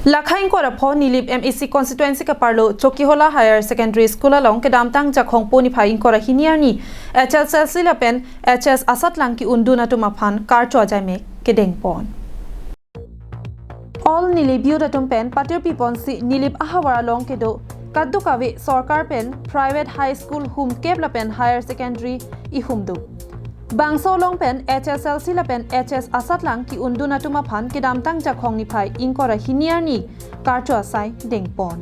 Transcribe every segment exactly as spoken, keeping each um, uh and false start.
Lakha ingkoi ra pho Nilip M A C constituency kaparlo Chokihola Higher Secondary School along kedamtang Jakhong po niphai ingkoi ra hini arni H S L C lapen H S asatlang ki-undun atum aphan karcho ajaimek kedengpon. All Nilip youth atum pen patirpi ponsi Nilip ahavar along kedo kadokave sorkar pen private high school humkep lapen higher secondary ihum do. Bangso along pen H S L C lapen H S asatlang ki-undun atum aphan kedamtang Jakhong niphai ingkoi ra hini arni karcho asai dengpon.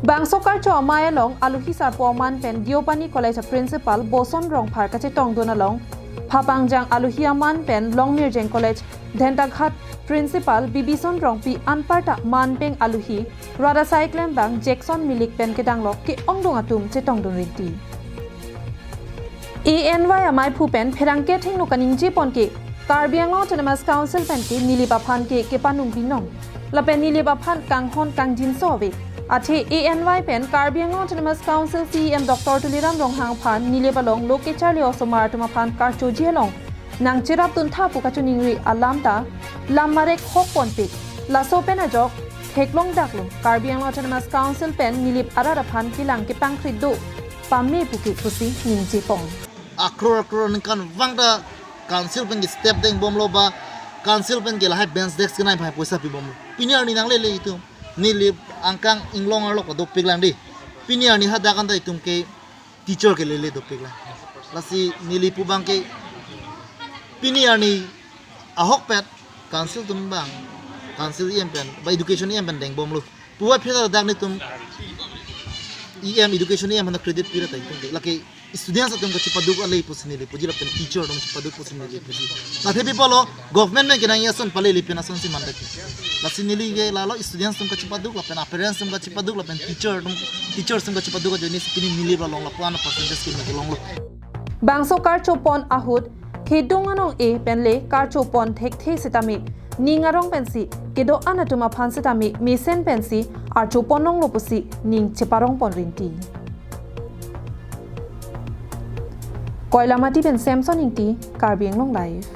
Bangso karcho amei along aluhi sarpo aman pen Deopani College principal Boson Rongphar kachetongdun along Phapangjang aluhi aman pen Longmirjeng College Dhentaghat principal Bibison Rongpi anparta manpeng aluhi rat asai klembang Jackson Milik pen kedanglok ke-ongdung atum chetongdun rinti. A N Y amaiphu pen pherangke thengno kaningje pon ke Karbi Anglong Autonomous Council pen ke Nilip aphan ke kepanung binong lapen Nilip aphan kanghon kangjinso ave. Athe A N Y pen Karbi Anglong Autonomous Council C E M Doctor Tuliram Ronghang aphan Nilip along lo kecharli osomar atum aphan karchoji along nangcherapdun tha pu kachiningri alam ta lam marek hok ponpe. Laso pen ajok theklong daklo Karbi Anglong Autonomous Council pen Nilip arat aphan kelang kepangkrit do pame pu ke pusi ningje pon. Akror akror ningkan vang ta council pen ke step dengbomlo ba council pen ke lahai bench desk kenai phai poisa pibomlo. Pini arni nanglele itum Nilip angkang inglong arlo ko dopik lang di. Pini arni hadak anta itum ke teacher ke lele dopik lang. Lasi Nilip pu abang ke pini arni ahokpet council atum abang, council E M pen ba education E M pen dengbomlo. Puvoiphit ta dak netum E M, education E M aphan credit pira ta itum ke. Lake students atum kachepaduk ale pusi neli puji lapen teacher atum chepaduk pusi neli puji. Athe pi apotlo government pen kenang ason palele pen asonsi mandet. Lasi neli ke lalo students atum kachepaduk lapen parents atum kachepaduk lapen teacher atum, teachers atum kachepaduk ajoine si pini Nilip along lapu-an percentage kimi kelonglo. Bangso karcho pon ahut kedung anong e penle karcho pon thekthe sitame ning arong pensi kedo-an atum aphan sitame mesen pensi archo pon longlo pusi ning cheparong pon rinti. Koilamati pen Samson Ingti, Karbi Anglong Live.